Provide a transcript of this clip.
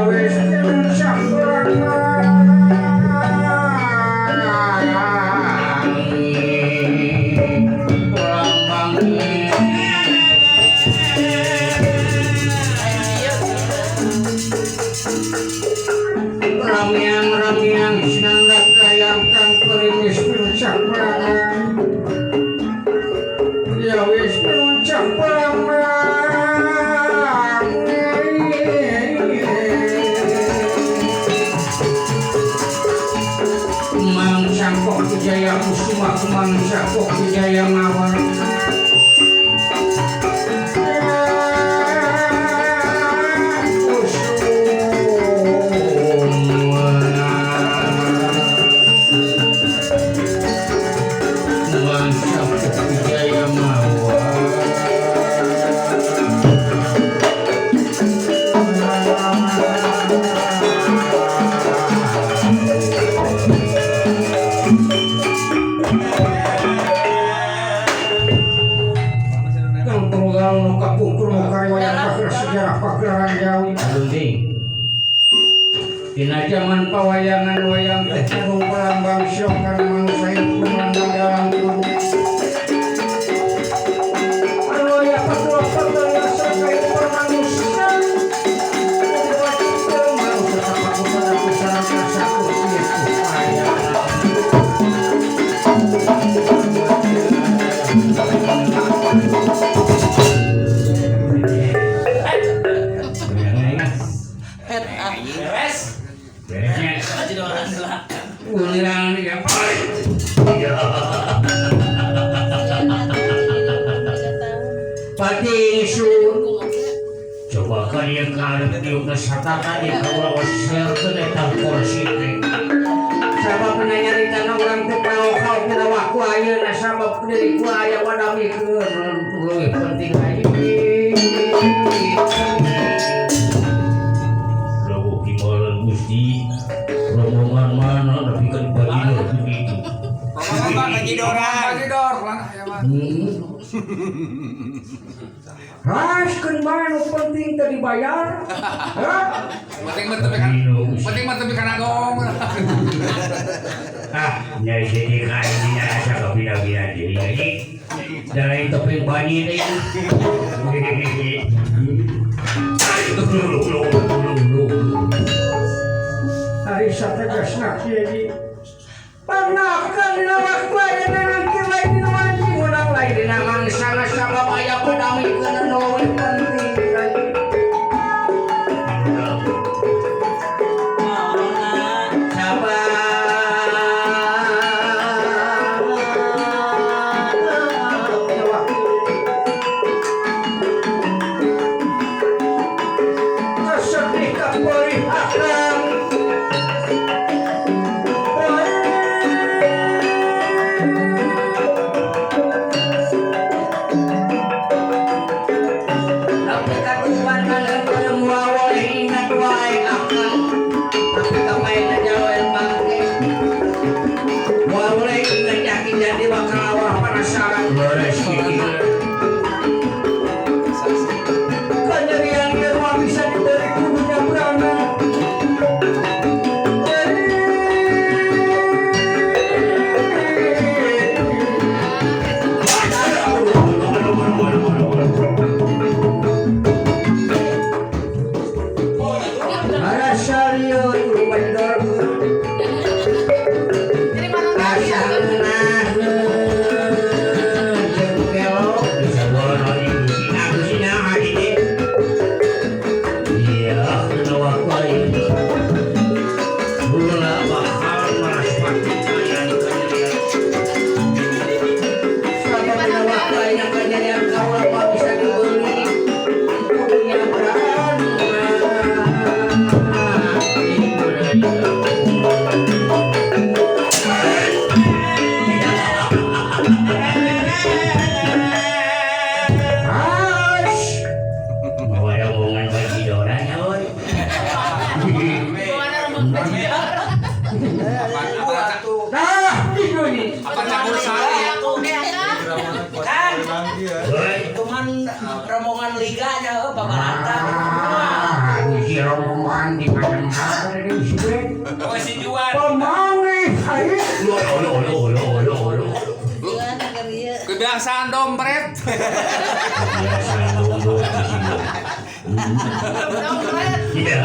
Ya wis pinuncak Ramyang-ramyang sinanggap kayang kang perimis pinuncak perangan. Ya wis pinuncak perangan. Mang Sangkok Wijaya Kusuma, Mang Sangkok Wijaya Mawar. Dina zaman pawayangan wayang teh sarung pelambang siokan manusia itu dalam tubuh. Anu aya patua-patua sakait manusia. Coba kalian karep diuk sataka di kaula share eta kursi teh. Sabab nyarita urang teh palokal tina waktu ayeuna sabab diri ku aya wadamikeun leuwih penting ayeuna. Leuwih kimalan Gusti rombongan mana nepi ka dibagi begitu. Rombongan Bajidor. Bajidor ya mah. Raskeun bae nu penting teu dibayar. Hah? Penting mah tepi kana. Penting mah tepi kana gong. Ah, nya jadi ka ini asa kabina-bina deui ini. Da lain topeng banyi teh. Ari sategasna kieu di. Pangnakeun dina waktu ayeuna nanti lain dina wanci menang lain dina mangsana sabab aya padamikeun nu leuwih penting. Rombongan liganya babalata. Ah, rombongan di deui si Brek. Oh, si Juan. Pamanggih aing. Lo lo lo lo lo lo. Juan agar ieu. Kebiasaan dompet. Biasa dompet di sini. Dompet. Iya.